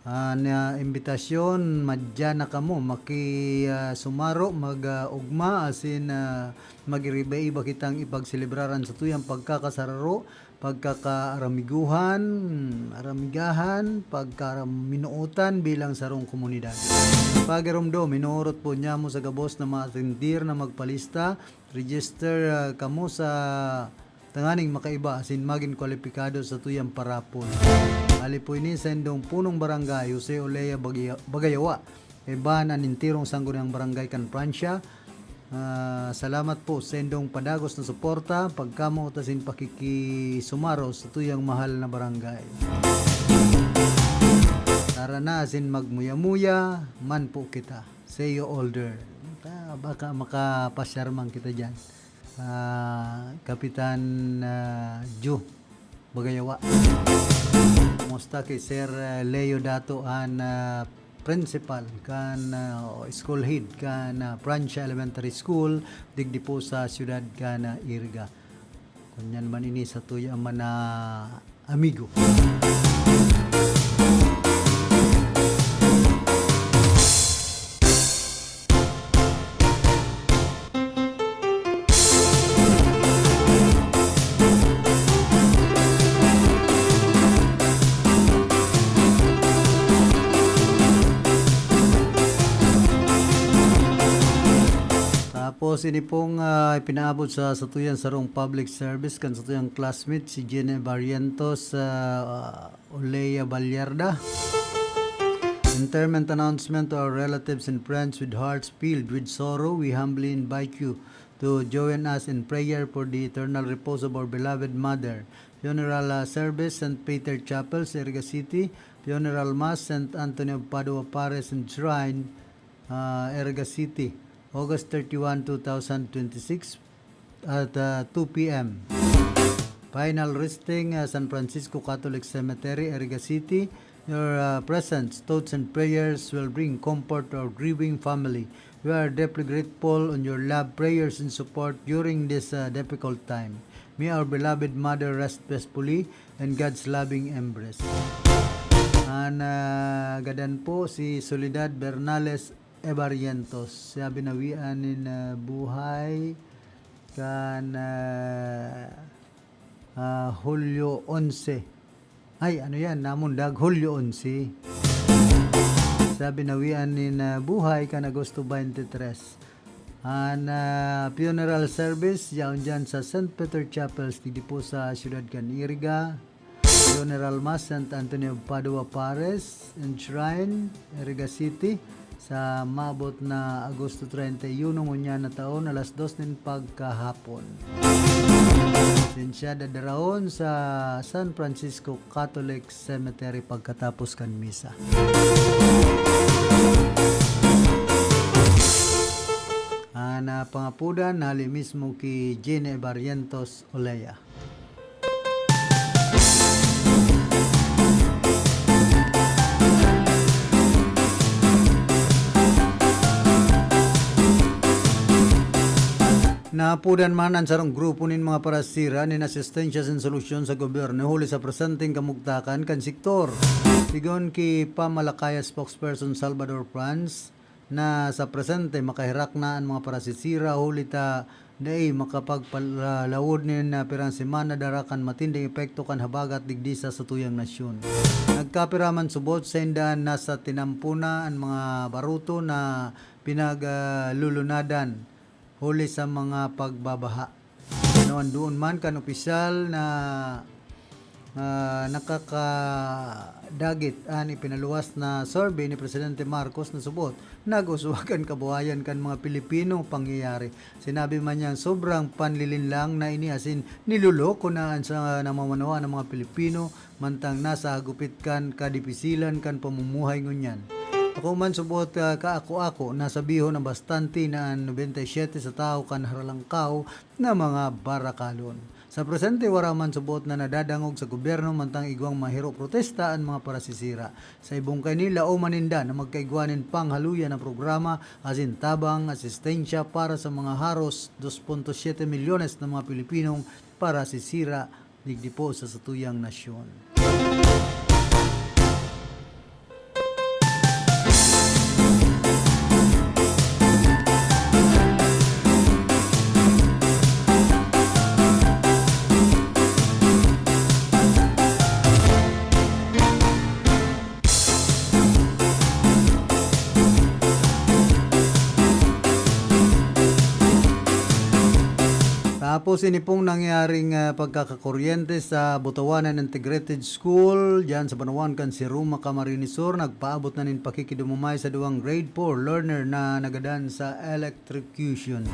Ah, na imbitasyon, madya na kamo, maki, ah, sumaro, mag, ah, ugma, asin, ah, mag-iba-iba kitang ipagselebraran sa tuyang pagkakasararo, pagkakaaramiguhan, aramigahan, pagkaminuotan bilang sarong komunidad. Pagiromdom, minuurot po niya mo sa gabos na mga atindir na magpalista, register, ah, kamo sa tanganing makaiba asin magin kwalipikado sa tuyang parapol. Hali po ini sa indong punong barangay, Jose Olea Bagaya-, Bagayawa, iban an intirong sangguniang barangay kan Prancia. Ah, salamat po sa indong padagos na suporta, pagkamoot asin pakikisumaro sa tuyang mahal na barangay. Tara na asin magmuya-muya man po kita. See you all there. Ta-, baka makapasyar man kita dyan. Ah, Kapitan, ah, Ju Bagayawa. Kumusta ki Sir, ah, Leo Dato, an, ah, principal kan, ah, o school head kan, ah, Prancia Elementary School, digdi po sa siyudad kan, ah, Iriga. Kunyan man ini sa tuya man na amigo. Tapos, ini pong, ah, ipinaabot sa satuyan sarong public service kan satuyang classmate, si Jenny Barrientos, ah, Olea Ballarda. Interment announcement to our relatives and friends with hearts filled with sorrow. We humbly invite you to join us in prayer for the eternal repose of our beloved mother. Funeral, ah, service, Saint Peter Chapel, Iriga City. Funeral Mass, Saint Anthony of Padua Parish and Shrine, ah, Iriga City, August thirty-one, two thousand twenty-six, at, ah, two P M. Final resting, ah, San Francisco Catholic Cemetery, Iriga City. Your, ah, presence, thoughts, and prayers will bring comfort to our grieving family. We are deeply grateful on your love, prayers, and support during this, ah, difficult time. May our beloved mother rest peacefully in God's loving embrace. An, ah, gadan po si Soledad Bernales Ebarrientos. Siya binawian nin, ah, buhay kan, ah, ah, Hulyo onse. Ay, ano yan? Namundag, Hulyo onse. Sa binawian nin, ah, buhay kan Agosto twenty-three. An, ah, funeral service, yaon dyan sa Saint Peter Chapel, digdi po sa siyudad kan Iriga. Funeral Mass, Saint Anthony of Padua Parish and Shrine, Iriga City, sa maabot na Agosto treinta y uno ngunyan na taon, alas dos nin pagkahapon. Siya dadaraon sa San Francisco Catholic Cemetery pagkatapos kan misa. An, ah, pangapodan, hali mismo ki Jenny Barrientos Olea. Naapodan man an sarong grupo nin mga parasira nin asistensya asin solusyon sa gobyerno huli sa presenteng kamugtakan kan sektor. Sigon ki Pam Alakaya spokesperson Salvador Franz, na sa presente makaherak na an mga parasisira huli ta dai makapagpalawod nin, ah, pirang semana dara kan matinding epekto kan habagat digdi sa satuyang nasyon. Nagkapira man subot, sainda nasa tinampo na an mga baruto na pinaglulunadan huli sa mga pagbabaha. Nawandoon man kan opisyal na, ah, nakakadagit an ipinaluwas na survey ni Presidente Marcos na subot nag-uswag an kabuhayan kan mga Pilipino pangyayari. Sinabi man niyang sobrang panlilinlang na ini asin niloloko na an sa namamanuan ng mga Pilipino mantang nasa hagupit kan kadipisilan kan pamumuhay ngunyan. Ako man subot, ah, kaako-ako, nasabihon na bastante na an nobenta y siyete sa tawo kan Haralangkaw na mga barakalon. Sa presente, wara man subot na nadadangog sa gobyerno mantang igwang mahiro protesta an mga parasisira. Sa ibong kaini, laoman ninda na magkaigwa nin panghaluya na programa asin tabang asistensya para sa mga haros dos punto siyete milyones na mga Pilipinong parasisira digdi po sa satuyang nasyon. Tapos, ini pong nangyaring, ah, pagkakakuryente sa Botawanan Integrated School, diyan sa banawan kan Siruma, Camarines Sur, nagpaabot na nin pakikidumumay sa duwang grade four learner na nagadan sa electrocution.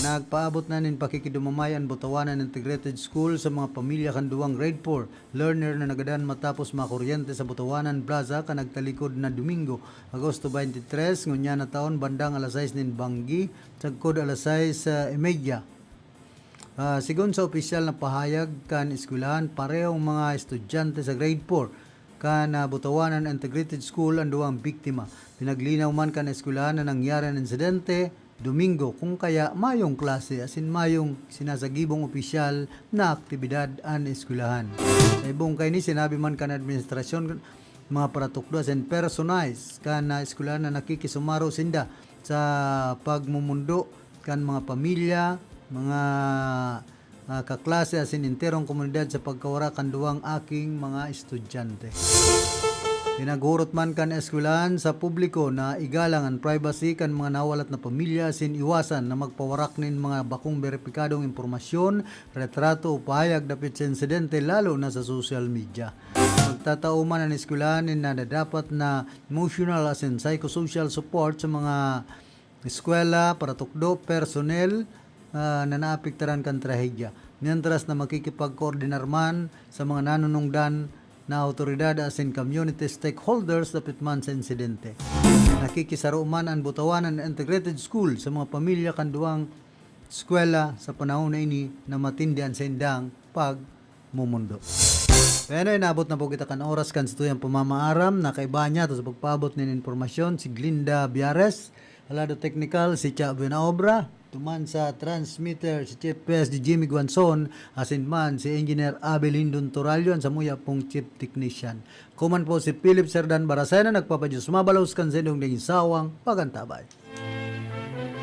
Nagpaabot na nin pakikidumumay an Botawanan Integrated School sa mga pamilya kan duwang grade four learner na nagadan matapos makuryente sa Botawanan Plaza kan nagtalikod na Domingo, Agosto twenty-three, ngunyan na taon, bandang alas sais nin banggi, sagkod alas sais, ah, y media. Ah, sigon sa opisyal na pahayag kan eskwelahan, parehong mga estudyante sa grade four kan, ah, Botawanan Integrated School an duwang biktima. Pinaglinaw man kan eskwelahan na nangyari an insidente Domingo, kung kaya mayong klase asin mayong sinasagibong opisyal na aktibidad an eskwelahan. Sa ibong kaini, sinabi man kan administrasyon, mga paratukdo asin personahe kan, ah, eskwelahan na nakikisumaro sinda sa pagmomondo kan mga pamilya, mga, ah, kaklase asin enterong komunidad sa pagkawara kan duwang aking mga estudyante. Pinaghurot man kan eskwelahan sa publiko na igalang an privacy kan mga nawalat na pamilya asin iwasan na magpawarak nin mga bakong beripikadong impormasyon, retrato o pahayag dapit sa insidente, lalo na sa social media. Magtatao man an eskwelahan nin nadadapat na emotional asin psychosocial support sa mga eskwela, paratukdo, personnel, ah, na naapektaran kan trahedya, mientras na makikipagkoordinar man sa mga nanunungdan na awtoridad asin community stakeholders dapit man sa insidente. Nakikisaro man an Botawanan Integrated School sa mga pamilya kan duwang eskwela sa panahon na ini na matindi an saindang pagmomondo. Kaya na, inabot na po kita kan oras kan satuyang pamamaaram. Nakaiba niya to sa pagpaabot nin impormasyon, si Glinda Biares. Alado teknikal, si Cha Buenaobra. Tuman sa transmitter, si Chief P S D Jimmy Guanzon, asin man si Engineer Abel Lindon Torallo, an samuya pong Chief Technician. Kuman po si Philip Serdan Barasena, nagpapadiyos mabalos kan saindong ding sawang pagantabay.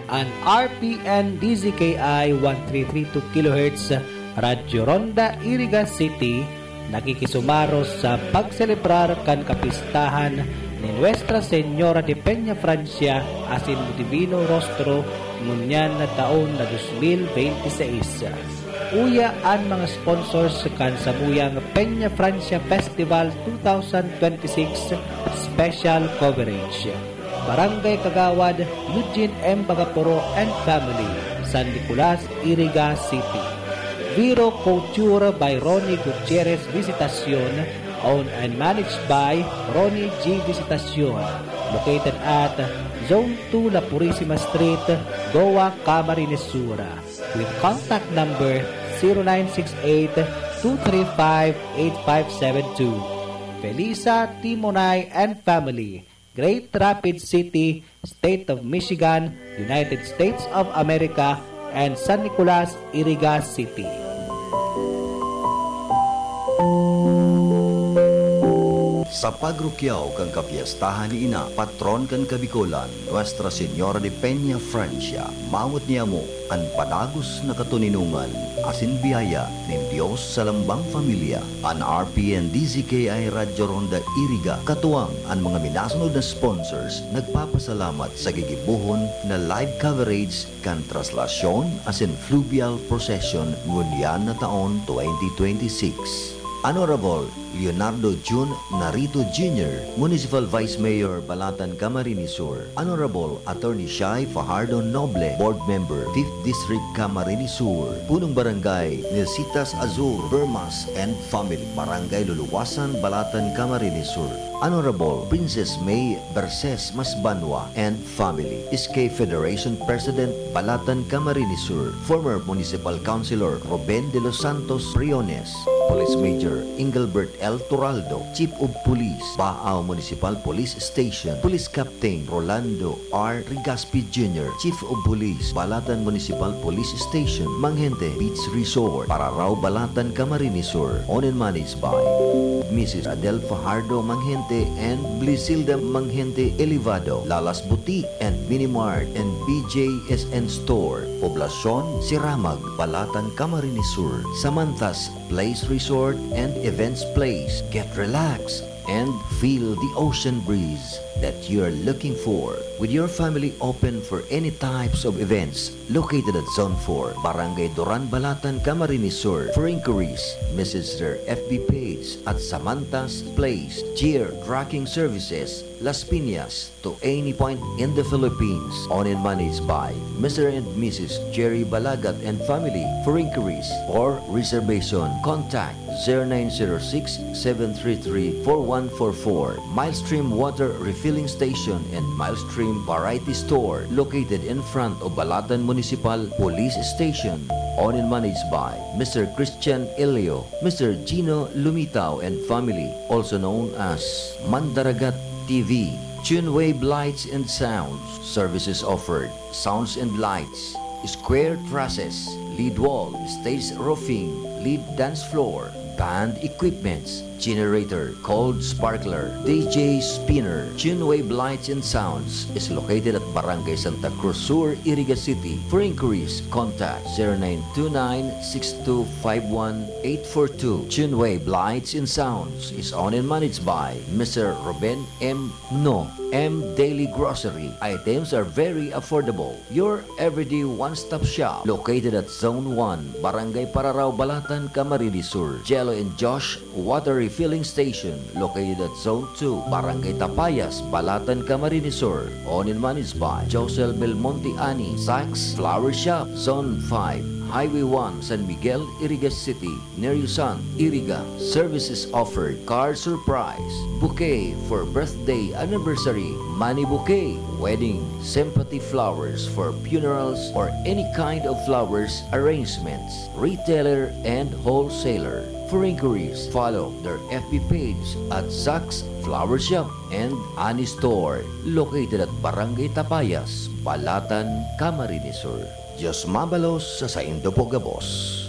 An R P N D Z K I one three three two kilohertz Radyo Ronda, Iriga City, nakikisumaros sa pagselebrar kan kapistahan ni Nuestra Señora de Peña Francia asin Divino Rostro ngunyan na taon na dos mil bente seis. Uya an mga sponsors kan samuyang Peña Francia Festival two thousand twenty-six Special Coverage. Barangay Kagawad Eugene M. Bagaporo and family, San Nicolas, Iriga City. Viro Couture by Ronnie Gutierrez Visitacion, owned and managed by Ronnie G Visitacion, located at Zone two La Purisima Street, Goa, Camarines Sur, with contact number zero nine six eight two three five eight five seven two. Felisa Timonay and family, Great Rapids City, State of Michigan, United States of America, and San Nicolas, Iriga City. Sa pagrukyaw kan kapyestahan ni Ina, patron kan Kabikolan, Nuestra Señora de Peña Francia, mawot niamo an padagos na katoninongan asin biyaya nin Dios sa lambang pamilya. An R P N D Z K I Radyo Ronda Iriga, katuwang an mga minasunod na sponsors, nagpapasalamat sa gigibohon na live coverage kan traslasyon asin fluvial procession ngunyan na taon twenty twenty-six. Honorable Leonardo Jun Narito Junior, Municipal Vice Mayor, Balatan, Camarines Sur. Honorable Attorney Shai Fajardo Noble, Board Member, Fifth District, Camarines Sur. Punong Barangay, Nilsitas Azul, Bermas and family, Barangay Luluwasan, Balatan, Camarines Sur. Honorable Princess May Berses Masbanwa and family, S K Federation President, Balatan, Camarines Sur, former Municipal Councilor Ruben de los Santos Briones, Police Major Engelbert L. Toraldo, Chief of Police, Baao Municipal Police Station, Police Captain Rolando R. Rigaspi Junior, Chief of Police, Balatan Municipal Police Station, Manghente Beach Resort, Pararao, Balatan, Camarines Sur, owned and managed by Missus Adel Fajardo Manghente and Blisilda Manghente Elevado, Lalas Boutique and Minimart and B J S N Store, Poblacion Siramag, Balatan, Camarines Sur, Samantas Place Resort and Events Place. Get relaxed and feel the ocean breeze that you're looking for. With your family open for any types of events, located at Zone four, Barangay Duran, Balatan, Camarines Sur. For inquiries, message their F B page at Samantas Place, Cheer Trucking Services, Las Piñas, to any point in the Philippines. Owned and managed by Mister and Missus Jerry Balagat and family. For inquiries or reservation, contact zero nine zero six, seven three three, four one four four. Milestream Water Refilling Station and Milestream Variety Store, located in front of Balatan Municipal Police Station. Owned and managed by Mister Christian Elio, Mister Gino Lumitaw and family, also known as Mandaragat T V. Tunewave Lights and Sounds, services offered, sounds and lights, square trusses, lead wall, stage roofing, lead dance floor, band equipments, generator, cold sparkler, D J spinner. Tunewave Lights and Sounds is located at Barangay Santa Cruz Sur, Iriga City. For inquiries, contact zero nine two nine six two five one eight four two. Tunewave Lights and Sounds is owned and managed by Mister Ruben M. No, M Daily Grocery. Items are very affordable. Your everyday one-stop shop. Located at Zone one, Barangay Pararao, Balatan, Camarines Sur. Jello and Josh Water Refilling Station. Located at Zone two, Barangay Tapayas, Balatan, Camarines Sur. Owned and managed by Josel Belmonte Ani. Saks Flower Shop. Zone five, Highway one, San Miguel, Iriga City. Neryusan, Iriga. Services offered: card surprise, bouquet for birthday, anniversary, money bouquet, wedding, sympathy flowers for funerals, or any kind of flowers arrangements. Retailer and wholesaler. For inquiries, follow their F B page at Zach's Flower Shop and Honey Store, located at Barangay Tapayas, Balatan, Camarines Sur. Dios mabalos sa saindo po gabos.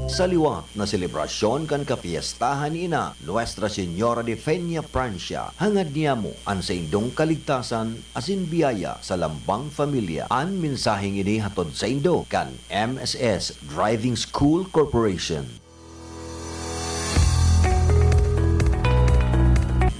Sa liwat na selebrasyon kan kapiyestahan ni Ina, Nuestra Señora de Peña Francia, hangad niyamo an saindong kaligtasan asin biyaya sa lambang pamilya. An mensaheng ini hatod saindo kan M S S Driving School Corporation.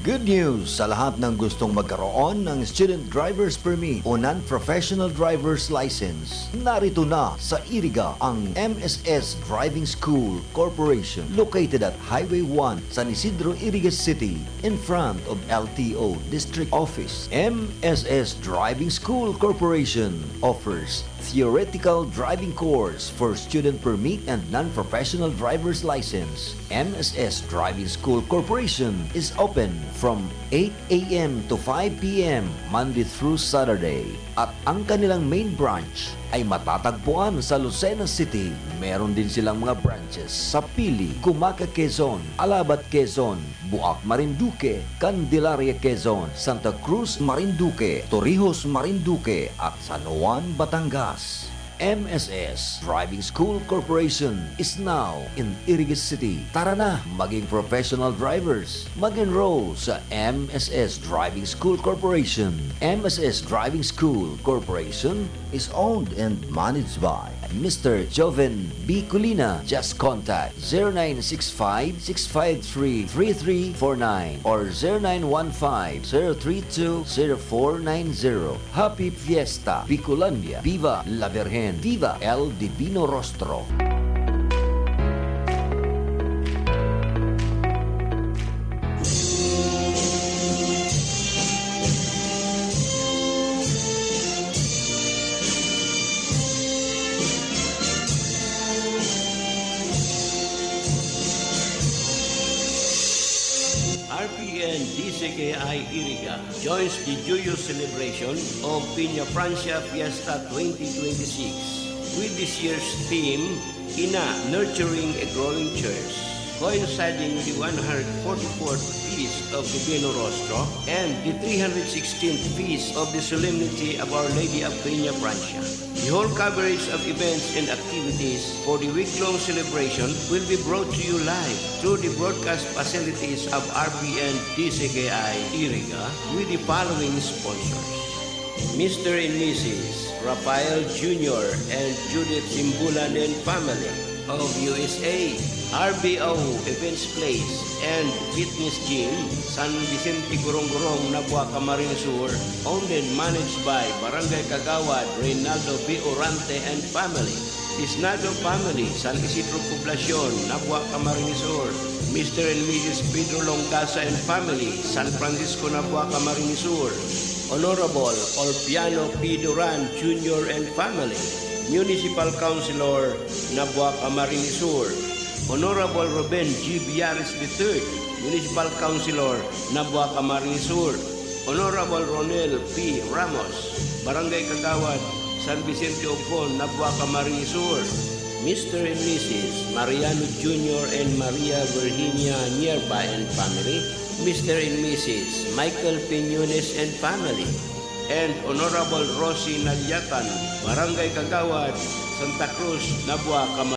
Good news sa lahat ng gustong magkaroon ng Student Driver's Permit o Non-Professional Driver's License. Narito na sa Iriga ang M S S Driving School Corporation, located at Highway one, San Isidro, Iriga City, in front of L T O District Office. M S S Driving School Corporation offers theoretical driving course for student permit and non-professional driver's license. M S S Driving School Corporation is open from eight a m to five p m, Monday through Saturday. At ang kanilang main branch ay matatagpuan sa Lucena City. Meron din silang mga branches sa Pili, Gumaca, Quezon, Alabat, Quezon, Buac, Marinduque, Candelaria, Quezon, Santa Cruz, Marinduque, Torrijos, Marinduque, at San Juan, Batangas. M S S Driving School Corporation is now in Iriga City. Tara na, maging professional drivers. Mag-enroll sa M S S Driving School Corporation. M S S Driving School Corporation is owned and managed by Mister Joven B. Colina. Just contact zero nine six five, six five three, three three four nine or zero nine one five, zero three two, zero four nine zero. Happy Fiesta, Bicolandia! Viva la Virgen! Viva El Divino Rostro! R P N D C K I Iriga joins the joyous celebration of Peña Francia Fiesta twenty twenty-six with this year's theme, Ina, Nurturing a Growing Church, coinciding with the one hundred forty-fourth Feast of Divino Rostro and the three hundred sixteenth Feast of the Solemnity of Our Lady of Peña Francia. The whole coverage of events and activities for the week-long celebration will be brought to you live through the broadcast facilities of R P N D C K I Iriga with the following sponsors: Mister and Missus Rafael Junior and Judith Simbulan and family of U S A, R B O Events Place and Fitness Gym, San Vicente, Corong-Corong, Nabua, Camarines Sur, owned and managed by Barangay Kagawad Reynaldo B. Orante and family. Tisnado family, San Isidro Poblacion, Nabua, Camarines Sur. Mister and Missus Pedro Longasa and family, San Francisco, Nabua, Camarines Sur. Honorable Olpiano P. Duran Junior and family, Municipal Councilor, Nabua, Camarines Sur. Honorable Ruben G. Villares the third, Municipal Councilor, Nabua, Camarines Sur. Honorable Ronel P. Ramos, Barangay Kagawad, San Vicente Obon, Nabua, Camarines Sur. Mister and Missus Mariano Junior and Maria Virginia Nierba and family. Mister and Missus Michael Piñones and family. And Honorable Rosie Nalyatan, Barangay Kagawad, Santa Cruz, Nabua, Camarines